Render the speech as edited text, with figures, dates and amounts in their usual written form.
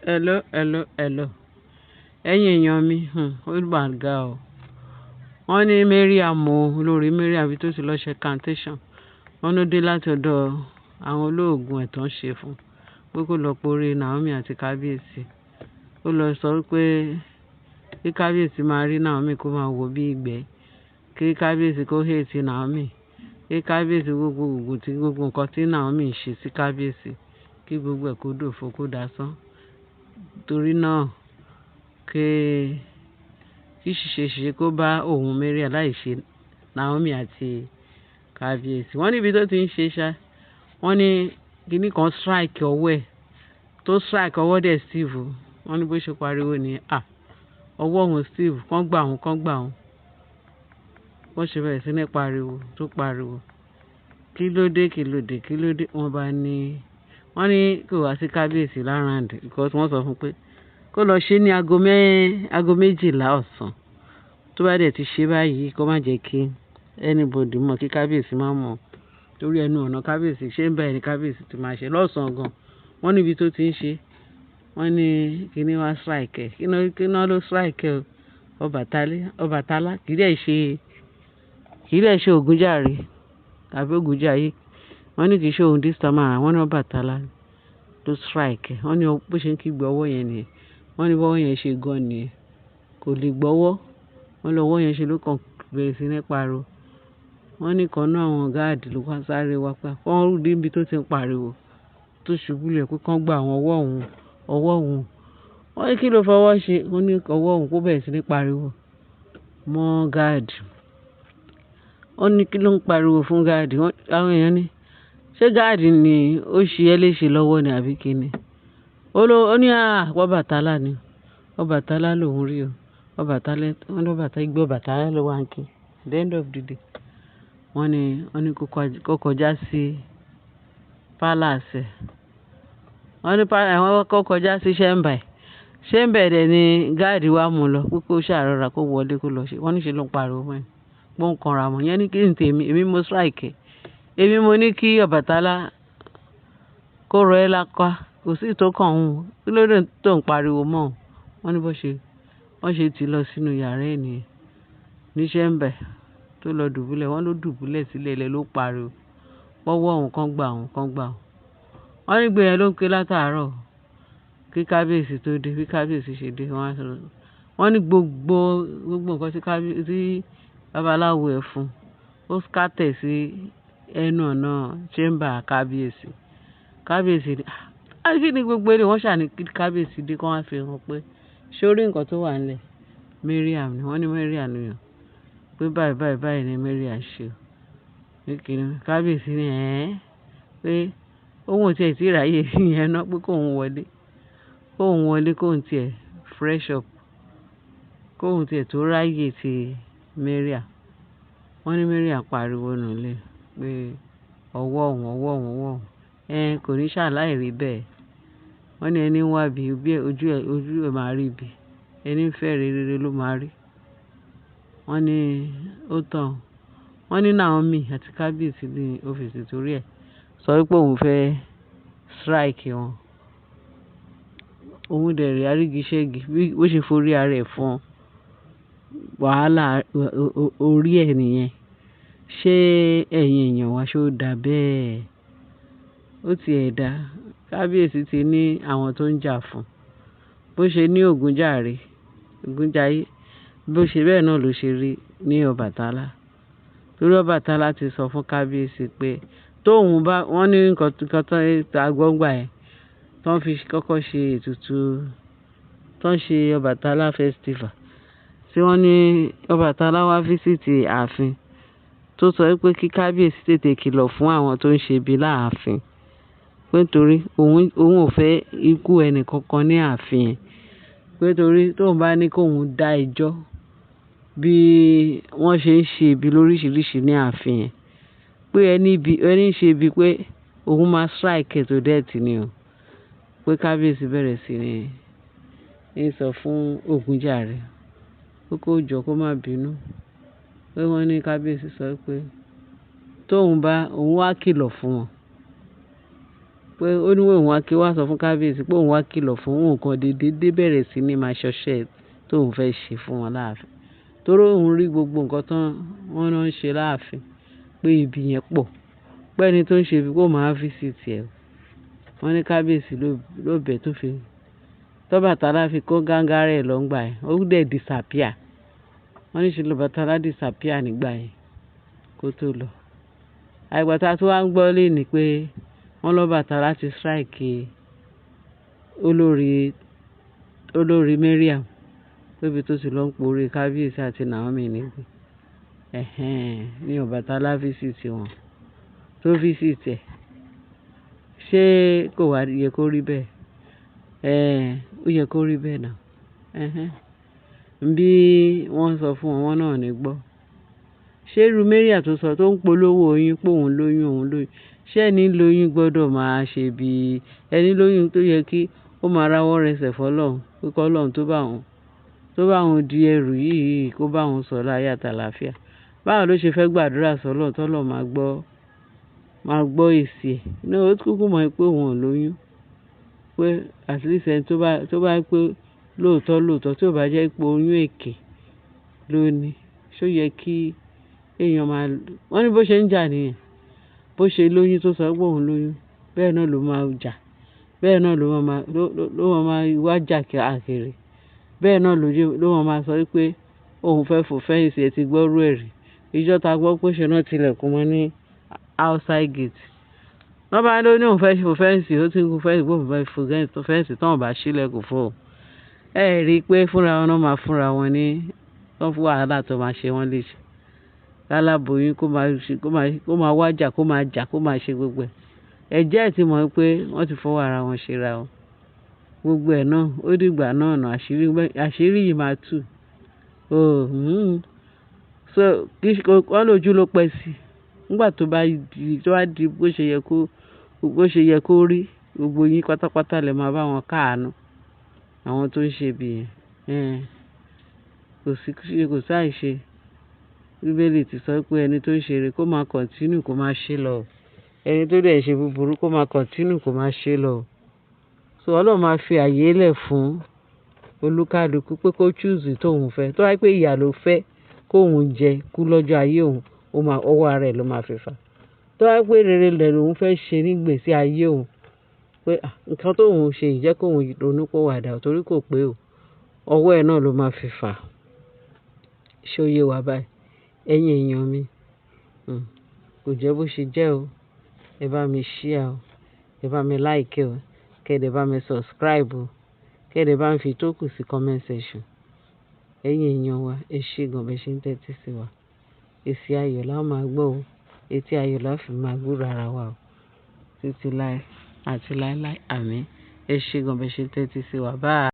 Hello, hello, hello. Ẹ̀yin èèyàn mi, ó mà ga o. Wọ́n ní Mariam o, olórí Mariam bí tó ti lọ ṣe incantation. Wọ́n ló dé láti ọ̀dọ̀ àwọn olóògùn ẹ̀ tó ń ṣe fún, pé kó lọ porí Naomi àti Kábíyèsí. Ó lọ sọ wípé kí Kábíyèsí máa rí Naomi kó máa wò bí ìgbẹ́, kí Kábíyèsí kó hate Naomi, kí Kábíyèsí gbogbo ògùn tí gbogbo nǹkan tí Naomi ń ṣe sí Kábíyèsí, kí gbogbo ẹ̀ kó dòfo kó dasán. Torí náà kí ṣìṣe ṣìṣe kó bá òun Mariam láì ṣe Naomi àti Kábíyèsí. Wọ́n níbi tó ti ń ṣe ṣá, wọ́n ní kíní kan strike ọwọ́ ẹ̀, tó strike ọwọ́ dẹ̀ Steve. Wọ́n ní bó ṣe pariwo ní, "À, ọwọ́ òun Steve, kán gbà òun, kán gbà òun." Wọ́n ṣe bẹ̀rẹ̀ sí ní pariwo, tó pariwo. Kí ló dé, kí ló dé, kí ló dé? Wọ́n bá ní, wọ́n ní kò wá sí Kábíyèsí l'around because wọ́n sọ fún pé kó lọ ṣe ní aago 12 ọ̀sán. Tó bá dẹ̀ ti ṣe báyìí, kó má jẹ́ kí anybody mọ̀, kí Kábíyèsí má mọ̀. Torí ẹnu ọ̀nà Kábíyèsí ṣé ń bá ẹni Kábíyèsí ti máa ṣe lọ́sàn-án gan. Wọ́n níbi tó ti ń ṣe, wọ́n ní kíní wá strike ẹ̀. Kí ná ló strike ẹ o? Ọbàtálá kì í dẹ̀ ṣe, kì í dẹ̀ ṣe Ògúnjàre tàbí Ògúnjàyé. Wọ́n ní kì í ṣe òun this time around. Wọ́n ní Ọbàtálá ló strike ẹ̀. Wọ́n ní bó ṣe ń kígbe ọwọ́ yẹn nìyẹn. Wọ́n ní bọ́wọ́ yẹn ṣe gan nìyẹn. Kò lè gbọ́wọ́. Wọ́n lọ ọwọ́ yẹn ṣe ló kàn bẹ̀rẹ̀ sí ní pariwo. Wọ́n ní ìkan nínú àwọn guard ló wá sáré wá pé wọ́n rí níbi tó ti ń pariwo, tó ṣubú lẹ̀ pé kán gba àwọn ọwọ́ òun, ọwọ́ òun. Wọ́n ní kí ló fọwọ́ ṣe? Wọ́n ní ọwọ́ òun kó bẹ̀rẹ̀ sí ní pariwo mọ́ guard. Wọ́n ní kí ló ń pariwo fún guard? Àwọn èèyàn ní, ṣé guard ni ó ṣe ẹ́ léṣe lọ́wọ́ ni àbí kí ni? Ó ní, "À, Ọbàtálá ni. Ọbàtálá lòún rí o. Ọbàtálá." Wọ́n ní Ọbàtálá, igbe Ọbàtálá ló wà ń ké. At the end of the day, wọ́n ní kó kọjá sí palace. Wọ́n ní wọ́n kó kọjá sí chamber ẹ̀. Chamber dẹ̀ ni guard wá mú lọ pé kó ṣàrọ̀ra kó wọlé kó lọ ṣe. Wọ́n ní ṣe ló ń pariwo mọ́ ẹ, pé ó ń kanra mọ́. Ìyẹn ní kí n tèmi, èmi mo strike ẹ̀. Èmi mo ní kí Ọbàtálá kó rọ ẹ́ lápá. Kò sí tó kàn òun. Kí ló dé tó ń pariwo mọ́ òun? Wọ́n ní bó ṣe, wọ́n ṣe ti lọ sínú yàrá ẹ̀ nìyẹn. Ní chamber tó lọ dùbúlẹ̀. Wọ́n ló dùbúlẹ̀ sílẹ̀ lẹ́ ló pariwo. Pọ́wọ́ òun kan gbà òun, kan gbà òun. Wọ́n ní igbe yẹn ló ń ké látàárọ̀ kí Kábíyèsí tó dé. Bí Kábíyèsí ṣe dé, wọ́n á sọ. Wọ́n ní gbogbo nǹkan tí Kábíyèsí, tí babaláwo ẹ̀ fún, ó scatter sí ẹnu ọ̀nà chamber Kábíyèsí. Kábíyèsí ní, "À, kí ni gbogbo eléyìí?" Wọ́n ṣà ní kí Kábíyèsí dé kó wá fi hàn pé ṣé o rí nǹkan tó wà nílẹ̀? Mariam ni. Wọ́n ní Mariam ni o. Pé báyìí, báyìí, báyìí ni Mariam ṣe o. Ní kíni Kábíyèsí ní, "Ẹ́n." Pé òun ò tí ì tí ráyè ìyẹn náà pé kó òun wọlé. Kó òun wọlé kó òun tí ẹ fresh up. Kó òun tí ẹ tó ráyè ti Mariam. Wọ́n ní Mariam pariwo nù ilé pé ọwọ́ òun, ọwọ́ òun, ọwọ́ òun. Ẹn kò ní ṣàláì rí bẹ́ẹ̀. Wọ́n ní ẹni ń wá bí ojú ẹ máa rí bí. Ẹni ń fẹ́ rere rere ló máa rí. Wọ́n ní ó tán. Wọ́n ní Naomi àti Kábíyèsí ní ọ́fíìsì torí ẹ̀ sọ wípé òun fẹ́ strike wọn. Òun dẹ̀ rí arígiṣẹ́gi bí ó ṣe forí ara ẹ̀ fún wàhálà orí ẹ̀ nìyẹn. Ṣé ẹ̀yin èèyàn wa ṣé ó dà bẹ́ẹ̀? Ó ti ẹ̀ dá. Kábíyèsí ti ní àwọn tó ń jà fún. Bó ṣe ní Ògúnjàre, Ògúnjayé, bó ṣe bẹ́ẹ̀ náà ló ṣe rí ní Ọbàtálá. Torí Ọbàtálá ti sọ fún Kábíyèsí pé tóun bá, wọ́n ní nǹkan tó ta gbọ́ ńgbà yẹn, tó ń fi kọ́kọ́ ṣe ètùtù, tó ń ṣe Ọbàtálá festival. Tí wọ́n ní Ọbàtálá wá visit ààfin tó sọ wípé kí Kábíyèsí tètè kìlọ̀ fún àwọn tó ń ṣe ibi láàfin. Pé nítorí òun ò fẹ́ ikú ẹni kankan ní ààfin yẹn. Pé torí tóun bá ní kó òun dá ẹjọ́ bí wọ́n ṣe ń ṣe ibi lóríṣiríṣi ní ààfin yẹn. Pé ẹni bí, ẹni ń ṣe ibi pé òun máa strike to death ni o. Pé Kábíyèsí bẹ̀rẹ̀ sí ní sọ fún Ògúnjàre pé kó jọ kó má bínú. Pé wọ́n ní Kábíyèsí sọ pé tóun bá, òun wá kìlọ̀ fún wọn. Pé ó ní òun wá kí wá sọ fún kábíyèsí pé òun wá kìlọ̀ fún òun kan dédé dé bẹ̀rẹ̀ sí ní máa ṣọṣẹ́ tóun fẹ́ ṣe fún wọn láàfin. Torí òun rí gbogbo nǹkan tán wọ́n ń ṣe láàfin pé ibi yẹn pọ̀. Pé ẹni tó ń ṣe ibi kó máa visit ẹ̀. Wọ́n ní kábíyèsí ló bẹ̀ tó fi tọ́bàtálá fi kó gángá rẹ̀ lọ ńgbà yẹn. Ó dẹ̀ disappear. Wọ́n ní ṣe lọ́bàtálá disappear nígbà yẹn kó tó lọ. Àìgbà tá a tún wá ń gbọ́ léèní pé wọ́n lọ́bàtálá ti strike olórí, olórí Mariam pébi tó ti lọ ń porí kábíyèsí àti Naomi níbí. Ẹ̀hẹ́n, ní Ọbàtálá visit wọn. Tó visit ẹ̀. Ṣé kò wá yẹ kó rí bẹ́ẹ̀? Ẹ̀, ó yẹ kó rí bẹ́ẹ̀ náà. Ẹ̀hẹ́n. Bí wọ́n sọ fún wọn, wọ́n náà ò ní gbọ́. Ṣé irú Mariam tó sọ tó ń polówó oyún pé òun lóyún, òun lóyún. Ṣé ẹni lóyún gbọdọ̀ máa ṣe bí ẹni lóyún tó yẹ kí ó máa ráwọ́ rẹsẹ̀ fún Ọlọ́run pé kí Ọlọ́run tó bá òun di ẹrù yìí kó bá òun sọ láyọ̀ àti àlàáfíà. Báwo ló ṣe fẹ́ gbàdúrà sọ Ọlọ́run tó Ọlọ́run máa gbọ́ èsì ẹ̀? No, ó kúkú mọ̀ pé òun ò lóyún. Pé at least ẹni tó bá pé lóòótọ́ lóòótọ́ tí ò bá jẹ́ pé oyún èké ló ní. Ṣé ó yẹ kí èèyàn máa wọ́n ní bó ṣe ń jà nìyẹn. Bó ṣe lóyún tó sọ pé òun lóyún. Bẹ́ẹ̀ náà ló máa jà. Bẹ́ẹ̀ náà ló máa wá jà káàkiri. Bẹ́ẹ̀ náà ló máa sọ wípé òun fẹ́ fò fence ẹ ti gbọ́rú ẹ̀ rí. Ijọ́ ta gbọ́ pé ṣe náà tilẹ̀kùn mọ́ ní outside gate. Wọ́n bá ló ní òun fẹ́ fò fence, ó ti ń fence pé òun fẹ́ fò fence tí wọ́n bá ṣílẹ̀kùn fún òun. Ẹ rí i pé fúnra wọn náà máa fúnra wọn ní wọ́n fún wàhálà tó máa ṣe wọ́n léṣe. Lálábòyún kó máa ṣe, kó máa wá jà, kó máa jà, kó máa ṣe gbogbo ẹ̀. Ẹ jẹ́ ẹ ti mọ̀ pé wọ́n ti fọwọ́ ara wọn ṣe ra wọn. Gbogbo ẹ̀ náà ó dìgbà náà náà àṣírí yìí máa tú. Oh, hmm. So kí wọ́n lójú ló pẹ́ sí. Nígbà tó bá di bó ṣe yẹ kó rí, gbogbo yín pátápátá lè máa bá wọn káàánú. Àwọn tó ń ṣe ibi yẹn. Ẹ̀n, kò sí, kò sí àìṣe. Bíbélì ti sọ pé ẹni tó ń ṣe rere kó máa continue kó máa ṣe lọ. Ẹni tó dẹ̀ ṣe búburú kó máa continue kó máa ṣe lọ. So Ọlọ́run máa fi ààyè lẹ̀ fún olúkálùkù pé kó choose tó òun fẹ́. Tó bá jẹ́ pé ìyà ló fẹ́ kó òun jẹ kú lọ́jọ́ ayé òun, ó máa, ọwọ́ ara ẹ̀ ló máa fi fà. Tó bá jẹ́ pé rere lẹ̀ lòun fẹ́ ṣe nígbèsí ayé òun, pé à, nǹkan tó òun ṣe yìí jẹ́ kó òun ronú pìwàdà torí kò pé o. Ọwọ́ ẹ̀ náà ló máa fi fà. Ṣé ó yé wa báyìí? Ẹ̀yin èèyàn mi, kò jẹ́ bó ṣe jẹ́ o. Ẹ bá mi share o. Ẹ bá mi like o. Kẹ́ dẹ̀ bá mi subscribe o. Kẹ́ dẹ̀ bá mi fi tókù sí comment section. Ẹ̀yin èèyàn wa, ẹ ṣé gan bẹ ṣe ń tẹ́tí sí wa. Èsì ayọ̀ la ó máa gbọ́ o. Etí ayọ̀ la ó fi máa gbúrò ara wa o. Títí láé àti láéláé. Àmín. Ẹ ṣé gan bẹ ṣe ń tẹ́tí sí wa. Bye.